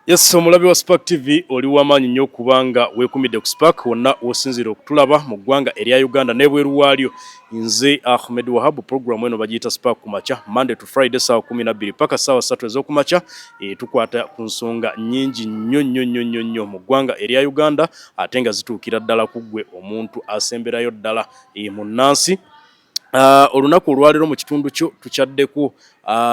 Yes, omulabi wa Spark TV, oli w'amaanyi nnyo kubanga weekumidde ku Spark wonna w'osinziira okutulaba mu ggwanga erya Uganda n'ebweru waalyo. Nze Ahmed Wahabu, programu eno bagiyita Spark ku makya, Monday to Friday, ssaawa 12 paka ssaawa 3 ez'okumakya. Tukwata ku nsonga nnyingi nnyo nnyo nnyo nnyo nnyo mu ggwanga erya Uganda, ate nga zituukira ddala ku ggwe omuntu asemberayo ddala munnansi. Olunaku olwaleero mu kitundu kyo tukyaddeku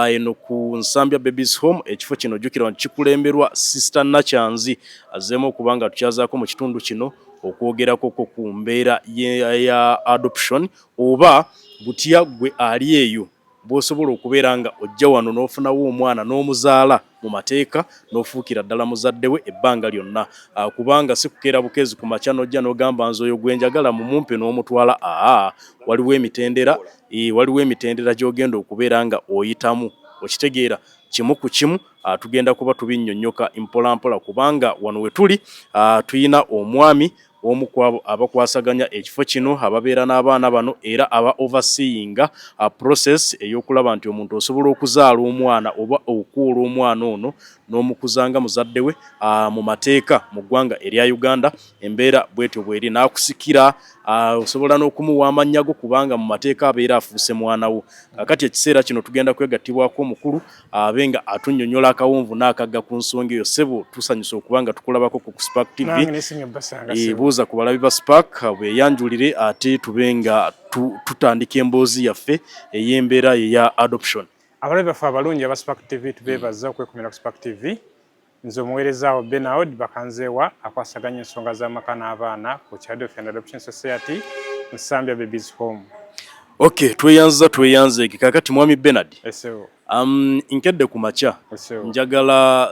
eno ku Nsambya Babies Home. Ekifo kino jjukira nti kikulemberwa Sister Nakyanzi, azzeemu okuba nga tukyazaako mu kitundu kino okwogerako ko ku mbeera ya adoption, oba butya gwe ali eyo bw'osobola okubeera nga ojja wano n'ofunawo omwana n'omuzaala mu mateeka n'ofuukira ddala muzadde we ebbanga lyonna, kubanga si kukeera bukeezi ku makya n'ojja n'ogamba, "Nze oyo gwe njagala, mumumpe," n'omutwala. Aa, waliwo emitendera gy'ogenda okubeera nga oyitamu, okitegeera? Kimu ku kimu tugenda kuba tubinnyonnyoka mpola mpola, kubanga wano we tuli tuyina omwami omu ku abo abakwasaganya ekifo kino, ababeera n'abaana bano, era aba overseeing process ey'okulaba nti omuntu osobola okuzaala omwana oba okuwola omwana ono n'omukuzanga muzadde we mu mateeka mu ggwanga erya Uganda. Embeera bwetyo bweri, n'akusikira, osobola n'okumuwa amannya go, kubanga mu mateeka abeera afuuse mwana wo. Kakati ekiseera kino tugenda kwegattibwako omukulu abe nga atunnyonnyola akawonvu n'akagga ku nsonga eyo. Ssebo, tusanyusa okuba nga tukulabako ku Spark TV. Nange nesimye basanga, ssebo. Buuza ku balabi ba Spark, bweyanjulire, ate tube nga tutandika emboozi yaffe ey'embeera eya adoption. Abalabi baffe abalungi aba Spark TV, tubeebaza okwekumira ku Spark TV. Nze omuweereza wo Benard Bakanzeewa, akwasaganya ensonga z'amaka n'abaana ku Child and Adoption Society, Nsambya Babies Home. Okay, tweyanza, tweyanzeeke. Kakati mwami Benard, Esebo. Nkedde ku makya, Esebo. njagala,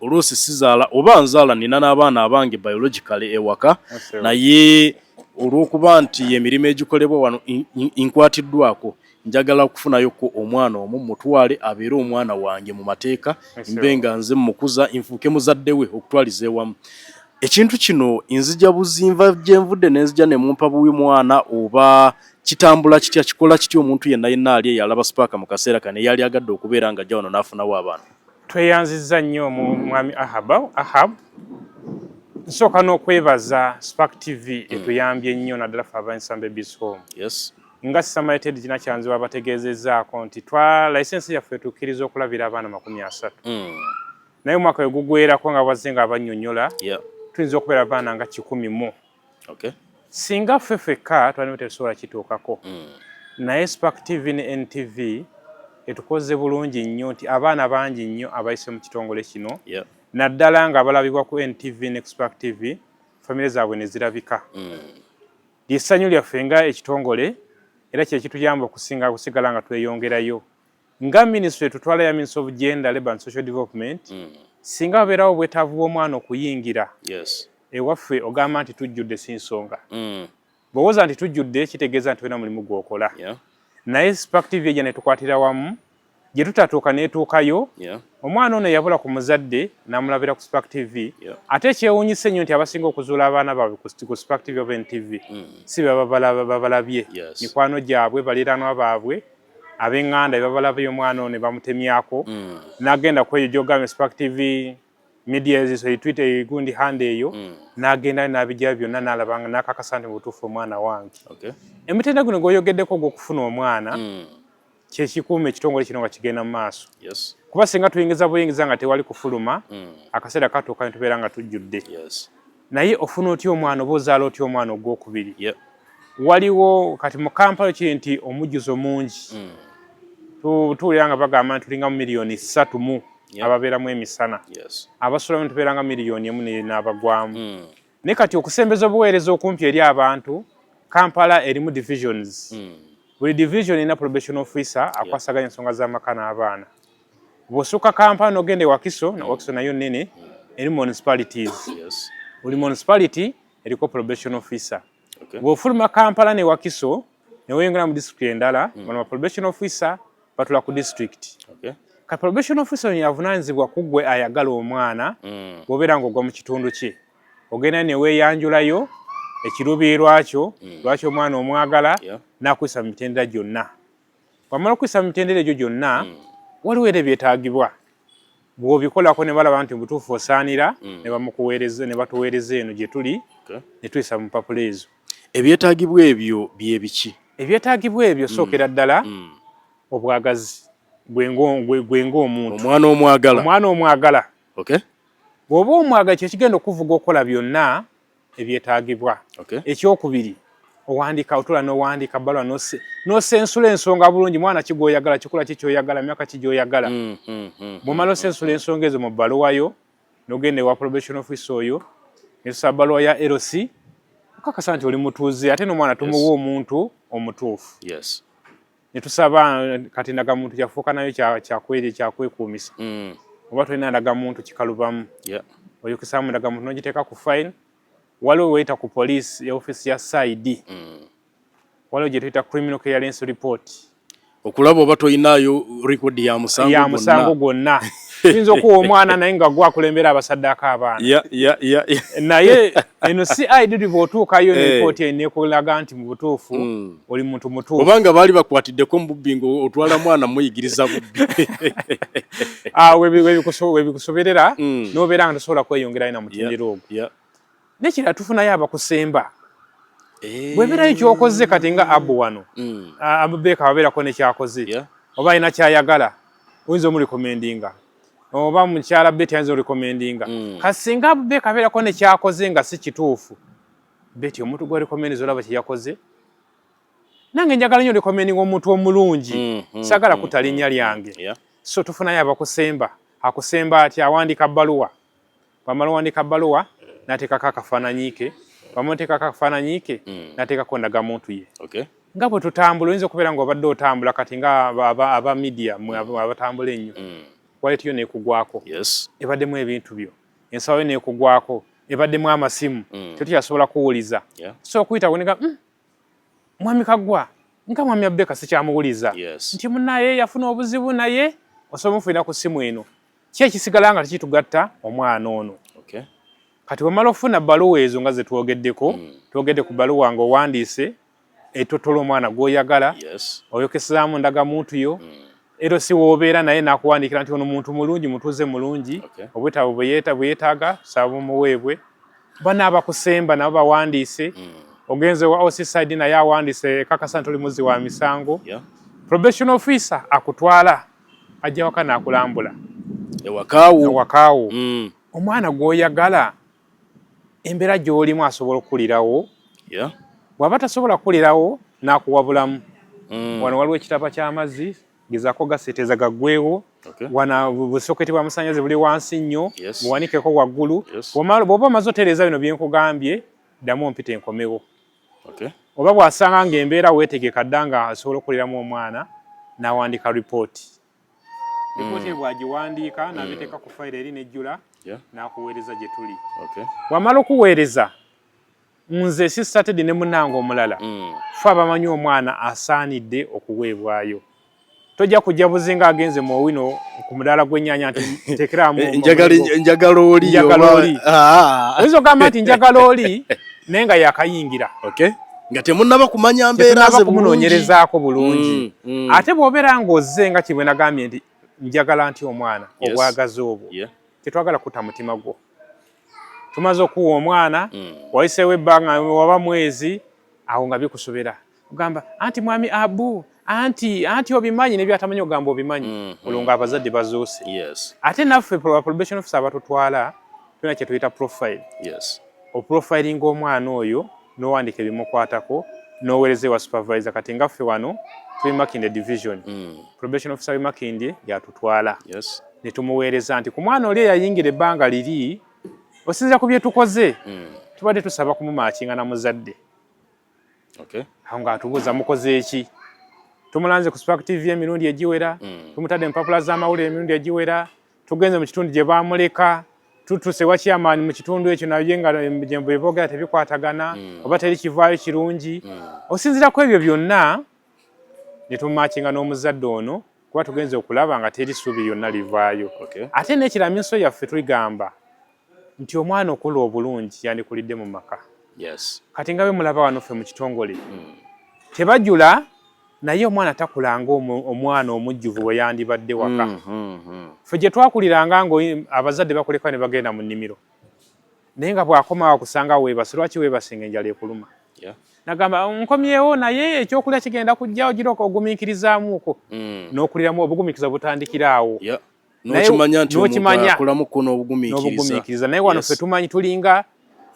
oluusi sizaala oba nzaala, nina n'abaana abange biologically ewaka, Esebo. naye olw'okuba nti emirimu egikolebwa wano nkwatiddwako, njagala okufunayoko omwana omu mutwale abeere omwana wange mu mateeka, mbe nga nze mukuza, nfuuke muzadde we okutwaliza ewamu. Ekintu kino nzija buzinva gye nvudde nenzija ne mumpa buwi mwana, oba kitambula kitya, kikola kitya? Omuntu yenna yenna ali eyo alaba Spark mu kaseera kano eyali agadde okubeera nga ajja wano n'afunawo abaana. Tweyanzizza nnyo mu mwami Ahab. Nsooka n'okwebaza Spark TV, etuyambye nnyo, naddala ffe aba Nsambya Babies Home. Nga Samated Nakyanzi wabategeezezzaako nti twa license yaffe etukkiriza okulabira abaana 30, naye omwaka we gugwerako nga bazze nga abannyonnyola, tuyinza okubeera abaana nga 100 mu. Singa ffe ffekka twalimu tetusobola kituukako, naye Spark TV ne NTV etukoze bulungi nnyo nti abaana bangi nnyo abayise mu kitongole kino, naddala nga balabibwa ku NTV ne Spark TV, famire zaabwe ne zirabika. Lyessanyu lyaffe nga ekitongole, era kye kituyamba okusinga kusigala nga tweyongerayo. Nga minisitule tutwala ya Ministry of Gender, Labour and Social Development, singa wabeerawo obwetaavu bw'omwana okuyingira ewaffe, ogamba nti tujjudde si nsonga. Bw'owooza nti tujjudde, kitegeeza nti olina mulimu gw'okola. Naye Spark TV ejja ne tukwatira wamu, gye tutatuuka n'etuukayo. Omwana ono yabula ku muzadde n'amulabira ku Spark TV. Ate ekyewuunyisa ennyo nti abasinga okuzuula abaana baabwe ku Spark TV oba NTV si baba babalabye, mikwano gyabwe, baliraanwa baabwe, ab'eŋŋanda bebabalabye omwana ono ne bamutemyako, n'agenda ku eyo gy'ogambye Spark TV media ezo, Twitter, gundi handle eyo, n'agendayo n'abijjayo byonna, n'alaba nga n'akakasa nti mu butuufu omwana wange. Emitendera guno gw'oyogeddeko ogw'okufuna omwana, kyekikuuma ekitongole kino nga kigenda mu maaso, kuba singa tuyingiza buyingiza nga tewali kufuluma, akaseera katuuka ne tubeera nga tujjudde. Naye ofuna otya omwana, oba ozaala otya omwana ogwokubiri? Waliwo kati mu Kampala kiri nti omujjuzo mungi. Tuwulira nga bagamba nti tulinga mu miliyoni 3 mu ababeeramu emisana, abasulamu tubeera nga miliyoni 1 n'abagwamu. Naye kati okusembeza obuweereza okumpi eri abantu, Kampala erimu divisions. Buli division erina probation officer akwasaganya ensonga z'amaka n'abaana. Bw'osukka Kampala n'ogenda e Wakiso, na Wakiso nayo nnene, eri municipalities. Buli municipality eriko probation officer. Bw'ofuluma Kampala ne Wakiso ne weeyongera mu district endala, bano ba probation officer batula ku district. Ka probation officer ono yavunaanyizibwa ku ggwe ayagala omwana. Bw'obeera ng'ogwa mu kitundu kye, ogenda ne weeyanjulayo ekiruubirirwa kyo, lwaki omwana omwagala, n'akuyisa mu mitendera gyonna. Bw'amala okuyisa mu mitendera egyo gyonna, waliwo era ebyetaagibwa. Bw'obikolako ne balaba nti butuufu osaanira, ne bamukuweereza, ne batuweereza eno gye tuli, ne tuyisa mu mpapula ezo. Ebyetaagibwa ebyo bye biki? Ebyetaagibwa ebyo, sookera ddala obwagazi gwe ng'omuntu. Omwana omwagala. Omwana omwagala. Bw'oba omwagala, kye kigenda okuvuga okukola byonna ebyetaagibwa. Ekyokubiri, owandiika, otula n'owandiika bbalwa n'osensula ensonga bulungi. Mwana ki gw'oyagala, kikula ki ky'oyagala, myaka ki gy'oyagala. Bw'omala osensula ensonga ezo mu bbaluwa yo, n'ogenda ewa probation officer oyo, netusaba bbaluwa ya LC okakasa nti oli mutuuze, ate n'omwana tumuwa omuntu omutuufu. Ne tusaba kati ndagamuntu kyafuuka nayo kyakweri kyakwekuumisa. Oba tolina ndagamuntu, kikalubamu. Oyokesaamu ndagamuntu n'ogiteeka ku file. Waliwo weyita ku police ya office ya CID. Waliwo gye tuyita criminal clearance report. Okulaba oba toyinaayo rekodi ya musango. Ya musango gwonna. Tuyinza okuwa omwana naye nga gwe akulembera abasaddaako abaana. Naye eno CID bw'otuukayo ne ripooti eyo nekulaga nti mu butuufu oli muntu mutuufu. Obanga baali bakwatiddeko mu bubbi nga otwala mwana muyigiriza bubbi. Ah, webikusoberera n'obeera nga tosobola kweyongerayo na mutendera ogwo. Nekirala, tufunayo abakusemba. Bw'ebeerayo kyokoze kati nga abu wano, Abubeeka wabeerako nekyakoze, oba alina kyayagala, oyinza omurecommendinga, oba mukyala Betty ayinza orecommendinga. Kasinga Abubeeka abeerako nekyakoze nga si kituufu, Betty omuntu gwa recommendinga olaba kyeyakoze, nange njagala nnyo recommendinga omuntu omulungi, saagala kutta linnya lyange. So tufunayo abakusemba. Akusemba atya? Awandiika bbaluwa. Bwamala owandiika bbaluwa, n'ateekako akafaananyi ke. Bwamala oteekako akafaananyi ke, n'ateekako ndagamuntu ye. Nga bwe tutambula, oyinza okubeera ng'obadde otambula kati nga aba media mwe abatambula ennyo, wallet yo neekugwako, ebaddemu ebintu byo, ensawo yo neekugwako, ebaddemu amasimu, tetukyasobola kuwuliza. So okuyita kunega mwami Kaggwa nga mwami Abubeka sikyamuwuliza, nti munaye yafuna obuzibu, naye osobola omufunira ku ssimu eno. Ki ekisigala nga tekitugatta omwana ono? Kati bwemala okufuna bbaluwa ezo nga zetwogeddeko, twogedde ku bbaluwa ng'owandiise etottola omwana gw'oyagala, oyokesezaamu ndagamuntu yo, era si woobeera naye n'akuwandiikira nti ono muntu mulungi, mutuuze mulungi, obwetaavu bwe yeetaaga saba bumuweebwe. Bano abakusemba nabo bawandiise. Ogenze wa OC CID, naye awandiise ekakasa nti oli muzzi wa misango. Probation officer akutwala, ajja waka n'akulambula. Ewakaawo. Ewakaawo. Omwana gw'oyagala, embeera gy'olimu asobola okukulirawo? Bw'aba tasobola kukulirawo, n'akuwabulamu. Wano waliwo ekitaba ky'amazzi, gezaako gaseeteeza gaggwewo. Wano busoketi bwa masannyalaze buli wansi nnyo, buwanikeko waggulu. Bw'oba omaze otereeza bino bye nkugambye, ddamu ompita enkomewo. Oba bw'asanga ng'embeera weetegeka dda nga asobola okukuliramu omwana, n'awandiika ripooti. Ripooti eyo bw'agiwandiika, n'abiteeka ku fayiro eri nejjula, n'akuweereza gye tuli. Bw'amala okuweereza, nze Sister Teddy ne munnange omulala, ffe abamanyi omwana asaanidde okuweebwayo. Tojja kujja buzinga agenze mu Owino ku mudaala gw'ennyaanya nti nteekeramu njagala oli. Njagala oli. Oyinza okugamba nti njagala oli, naye nga yakayingira. Nga temunnaba kumanya mbeera ze. Kumunoonyerezaako bulungi. Ate bw'obeera ng'ozze nga kibwe nagambye nti njagala nti omwana, obwagazi obwo, tetwagala kutta mutima gwo. Tumaze okuwa omwana, wayiseewo ebbanga waba mwezi awo nga bikusobera, ogamba anti mwami Abu, anti obimanyi nebyatamanyi, ogamba obimanyi, olwo nga abazadde bazuuse. Ate naffe probation officer abatutwala tulina kye tuyita profile. Oprofilinga omwana oyo n'owandiika ebimukwatako n'oweereza ewa supervisor. Kati nga ffe wano tuli Makindye division, probation officer w'e Makindye yatutwala, ne tumuweereza nti ku mwana oli eyayingira ebbanga liri, osinzira ku bye tukoze, tubadde tusaba kumumatchinga na muzadde. Awo ng'atubuuza, mukoze eki? Tumulanze ku Spark TV emirundi egiwera, tumutadde mu mpapula z'amawulire emirundi egiwera, tugenze mu kitundu gye baamuleka, tutuse wa chairman mu kitundu ekyo, naye nga bye boogera tebikwatagana, oba teri kivaayo kirungi. Osinziira ku ebyo byonna ne tumumatchinga n'omuzadde ono, kuba tugenze okulaba nga teri ssuubi lyonna livaayo. Ate n'ekiramiso yaffe tuligamba nti omwana okula obulungi yandikulidde mu maka. Kati nga bwe mulaba wano ffe mu kitongole, tebajula. Naye omwana takulanga omwana omujjuvu bwe yandibadde waka. Ffe gye twakuliranga nga abazadde bakuleka ne bagenda mu nnimiro, naye nga bw'akomawo akusanga weebase. Lwaki weebase nga enjala ekuluma? Nagamba nkomyewo, naye ekyokulya kigenda kujja, ogira ogumiikirizaamuuko. N'okuliramu obugumiikiriza butandikira awo. N'okimanya nti omuntu akulamuko n'obugumiikiriza. Naye wano ffe tumanyi tulinga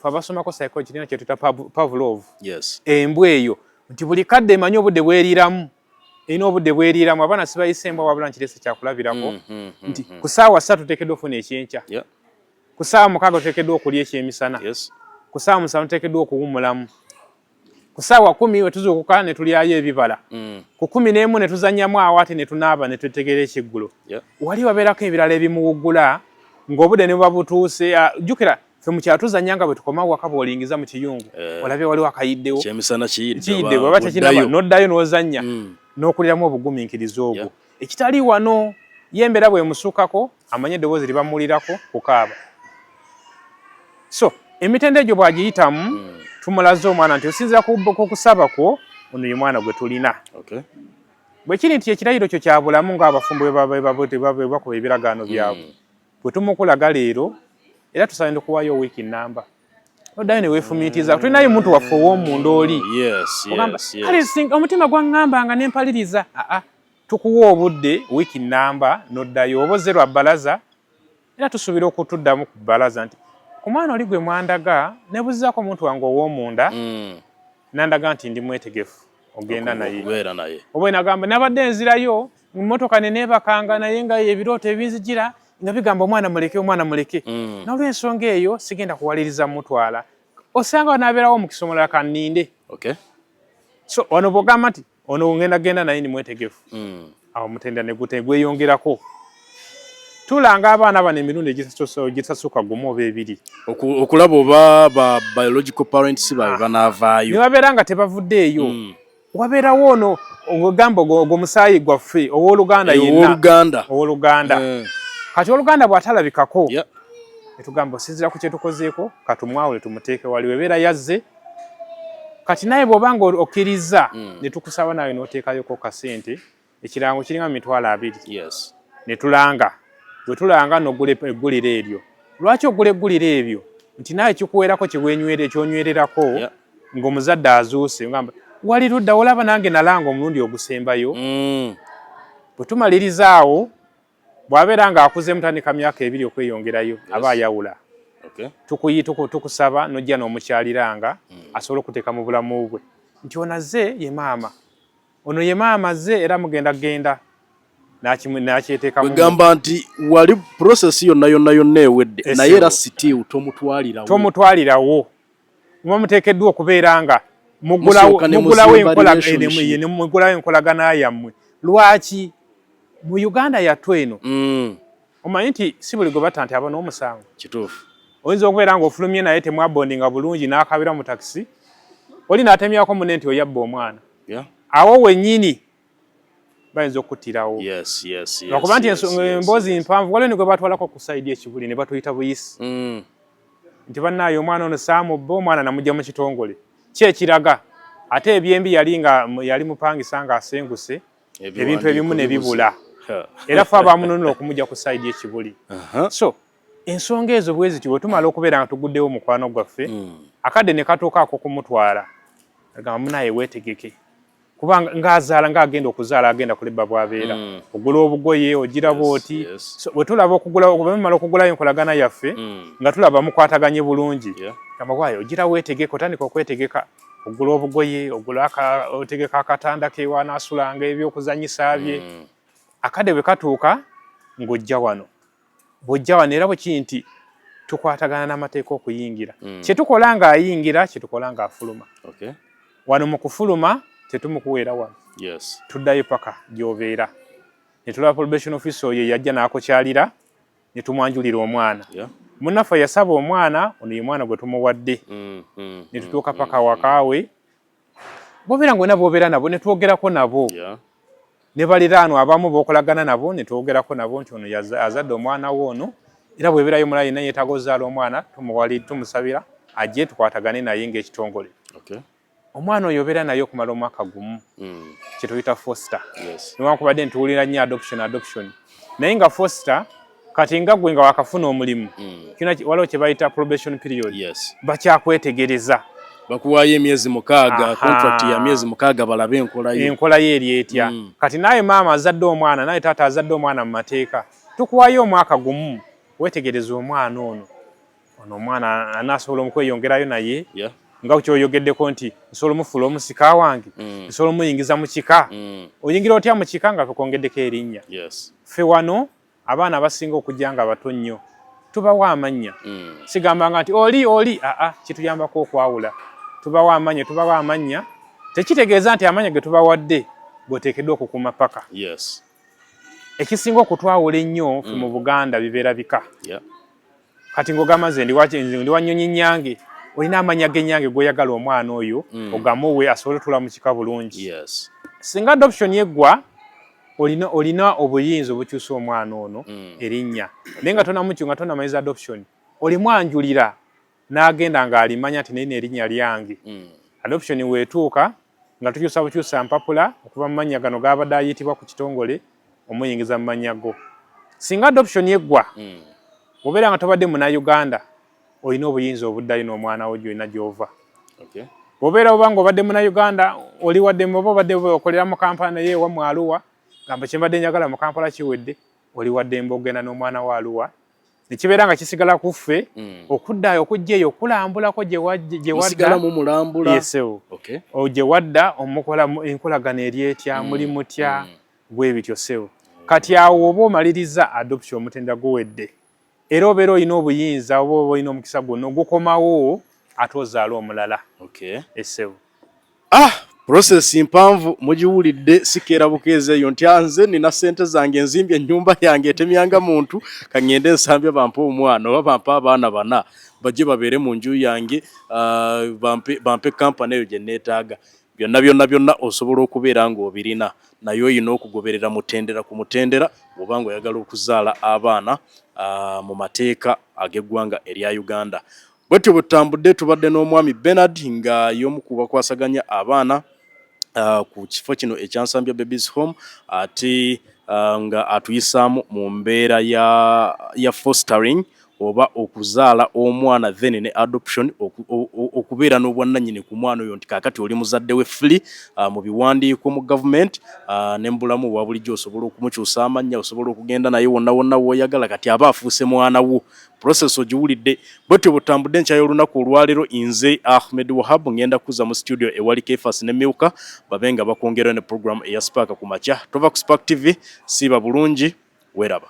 fe abasomako psychology, tulina kye tuyita Pavlov. Embwa eyo nti buli kadde emanyi obudde bweriramu, erina obudde bweriramu. Abaana sibayise embwa, wabula nkirese kyakulabirako nti ku ssaawa 3 tuteekeddwa okufuna ekyenkya, ku ssaawa 6 tuteekeddwa okulya ekyemisana, ku ssaawa 7 tuteekeddwa okuwummulamu, ku ssaawa 10 we tuzuukuka ne tulyayo ebibala, ku 11 ne tuzannyamu awo, ate ne tunaaba ne twetegeera ekyeggulo. Wali wabeerako ebirala ebimuwuggula ng'obudde ne buba butuuse. Jjukira ffe mu kyalo tuzannya nga bwe tukoma waka, bw'olingiza mu kiyungu olabye waliwo akayiddewo. Kyemisana kiyidde, bweba tekinaba n'oddayo n'ozannya n'okuliramu obugumiikiriza obwo ekitali wano. Ye embeera bw'emusukako amanye eddoboozi libamuwulirako kukaaba. So emitendo egyo bw'agiyitamu, tumulaze omwana nti osinziira ku kusaba kwo, ono ye mwana gwe tulina. Bwe kiri nti ekirayiro kyo kya bulamu ng'abafumbo bwe bakuba ebiragaano byabwe, bwe tumukulaga leero, era tusaanye okuwaayo wiiki nnamba oddayo ne weefumiitiriza. Tulinayo omuntu waffe ow'omunda oli ogamba, kale singa omutima gwaŋŋamba nga nempaliriza. Aa, tukuwa obudde wiiki nnamba n'oddayo oba ozze lwa bbalaza, era tusuubira okutuddamu ku bbalaza nti ku mwana oli gwe mwandaga nebuzizaako omuntu wange ow'omunda, nandaga nti ndi mwetegefu ogenda naye. Okubeera naye. Oba nagamba nabadde nzirayo mu mmotoka ne neebakanga naye nga ebirooto ebinzijira nga bigamba omwana muleke, omwana muleke. N'olwensonga eyo sigenda kuwaliriza mutwala, osanga wanaabeerawo omukisa omulala, kanninde. So wano bw'ogamba nti ono ngenda genda naye ni mwetegefu, awo mutendera ne gweyongerako. Tulanga abaana bano emirundi egitasukka gumu oba ebiri. Okulaba oba ba biological parents baabwe banaavaayo. Ne babeera nga tebavuddeeyo, wabeerawo ono ogamba ogwo musaayi gwaffe, owooluganda yenna. Owooluganda. Owooluganda. Kati oluganda bw'atalabikako, netugamba osinziira ku kyetukozeeko, katumwawule tumuteeke wali webeera yazze. Kati naye bw'oba nga okkiriza, ne tukusaba nawe n'oteekayoko kasente, ekirango kiringa mu 20,000. Ne tulanga, bwe tulanga n'ogula eggulire eryo. Lwaki ogula eggulire ebyo? Nti nawe kikuweerako kyonywererako ng'omuzadde azuuse, ngamba wali ludda olaba nange nalanga omulundi ogusembayo. Bwe tumaliriza awo, bw'abeera ng'akuzeemu tandika myaka 2 okweyongerayo, aba ayawula. Tukusaba n'ojja n'omukyaliranga asobole okuteeka mu bulamu bwe nti ono azze ye maama, ono ye maama azze, era mugenda genda n'akyeteekamu. Kwegamba nti wali process yonna yonna yonna ewedde, naye era still tomutwalirawo. Tomutwalirawo. Muba muteekeddwa okubeera nga Musooka ne mugulawo muzimba enkola relationship. Ne mugulawo enkolagana yammwe. Lwaki mu Uganda yattu eno, omanyi nti si buli gwe batta nti aba n'omusango? Kituufu. Oyinza okubeera ng'ofulumye naye temwabondinga bulungi, n'akabira mu takisi oli n'atemyako munne nti oyabba omwana. Awo wennyini bayinza okuttirawo. Lwakuba nti emboozi mpanvu. Waliwo ne gwe batwalako ku side ekibuli ne batuyita buyisi nti bannaaye omwana ono saamubba, omwana namujja mu kitongole ki ekiraga ate ebyembi yali nga yali mupangisa ng'asenguse, ebintu ebimu ne bibula, era fe abamununula okumujja ku side ekibuli. So ensonga ezo bwe ziti, bwe tumala okubeera nga tuguddewo mukwano gwaffe, akadde ne katuuka ak'okumutwala, agamba munaye weetegeke, kuba ng'azaala, ng'agenda okuzaala, agenda kulebba bw'abeera ogula obugoye ogiraba oti. So bwe tulaba okugula, bwe mumala okugulayo enkolagana yaffe, nga tulaba mukwataganye bulungi, gamba waayo ogira weetegeke, otandika okwetegeka, ogula obugoye, ogula otegeka akatanda ke wanaasulanga, ebyokuzanyisa bye. Akadde bwe katuuka ng'ojja wano, bw'ojja wano era bwe kiri nti tukwatagana n'amateeka okuyingira, kye tukola ng'ayingira, kye tukola ng'afuluma. Wano mu kufuluma tetumukuweera wano, tuddayo paka gy'obeera ne tulaba probation officer oyo yajja n'akukyalira ne tumwanjulira omwana. Munnaffe yasaba omwana ono, ye mwana gwe tumuwadde. Ne tutuuka paka wakaawe, bobeera ng'olina bobeera nabo ne twogerako nabo, ne baliraanwa abamu b'okolagana nabo ne twogerako nabo nti ono azadde omwana we ono, era bw'ebeerayo omulala yenna yeetaaga ozaala omwana, tumuwali tumusabira ajje tukwatagane naye ng'ekitongole. Omwana oyo obeera naye okumala omwaka gumu, kyetuyita foster. Newankubadde ntuwulira nnyo adoption, adoption, naye nga foster kati nga gwe nga wakafuna omulimu, kina waliwo kye bayita probation period. Bakyakwetegereza. Bakuwaayo emyezi 6, contract ya myezi 6, balabe enkola yo. Enkola ye eri etya. Kati naawe maama azadde omwana, naye taata azadde omwana, mu mateeka tukuwaayo omwaka gumu wetegereza omwana ono. Ono omwana anaasobola omukweyongerayo naye, nga kyoyogeddeko nti nsobola omufuula omusika wange, nsobola omuyingiza mu kika. Oyingira otya mu kika nga tukwongeddeko erinnya? Ffe wano abaana abasinga okujja nga bato nnyo tubawa amannya. Sigambanga nti oli oli, aa, kituyambako okwawula. Tubawa amannya, tubawa amannya, tekitegeeza nti amannya ge tubawadde gweoteekeddwa okukuuma paka. Ekisinga okutwawula ennyo ffe mu Buganda bibeera bika. Kati ng'ogamba nze ndi wa Nnyonyi Nnyange, olina amannya g'ennyange gw'oyagala omwana oyo ogamuwe asobole otuula mu kika bulungi. Singa adoption yeggwa, olina obuyinza obukyusa omwana ono erinnya, naye nga tonamuky nga tonamaliza adoption, olimwanjulira n'agenda ng'alimanya nti naye erinnya lyange. Adoption weetuuka nga tukyusa bukyusa mpapula okuva mu mannya gano g'abadde ayitibwa ku kitongole omuyingiza mu mannya go. Singa adoption yeggwa, bw'obeera nga tobadde Munnayuganda, olina obuyinza obuddayo n'omwana wo gyolina gy'ova. Bw'obeera oba nga obadde Munnayuganda, oli waddembe, oba obadde okolera mu Kampala naye ewammwe Aluwa, gamba kyembadde njagala mu Kampala kiwedde, oli waddembe okugenda n'omwana wa Aluwa, nekibeera nga kisigala ku ffe okuddayo okujja eyo okulambulako gye wadda. Mumulambula. Yesewo. Gye wadda omukola enkolagano eri etya, muli mutya, bwe bityo sewo. Kati awo oba omaliriza adoption, omutendera guwedde, era obeera olina obuyinza oba olina omukisa gwonna ogukomawo ate ozaala omulala. Esewo. Ah, process mpanvu, mugiwulidde. Sikeera bukeezi eyo nti anze nina ssente zange, nzimbye ennyumba yange etemyanga muntu, kaŋŋende nsambye bampe omwana oba bampe abaana bana bajje babeere mu nju yange, bampe kampani eyo gye neetaaga. Byonna byonna byonna osobola okubeera ng'obirina, naye olina okugoberera mutendera ku mutendera bw'oba ng'oyagala okuzaala abaana mu mateeka ag'eggwanga erya Uganda. Bwetyo bwe tutambudde, tubadde n'omwami Bernard nga y'omu ku bakwasaganya abaana ku kifo kino ekya Nsambya Babies Home, ate nga atuyisaamu mu mbeera ya fostering oba okuzaala omwana, then ne adoption, okubeera n'obwannannyini ku mwana oyo nti kaakati oli muzadde we fully mu biwandiiko mu gavumenti ne mu bulamu obwa bulijjo. Osobola okumukyusa amannya, osobola okugenda naye wonna wonna w'oyagala, kati aba afuuse mwana wo. Process ogiwulidde. Bwetyo bwetutambudde enkya y'olunaku olwaleero. Nze Ahmed Wahab, ngenda kuza mu studio ewali Kefas ne Milka babe nga bakwongera ne program eya Spark ku makya. Tova ku Spark TV, siiba bulungi, weeraba.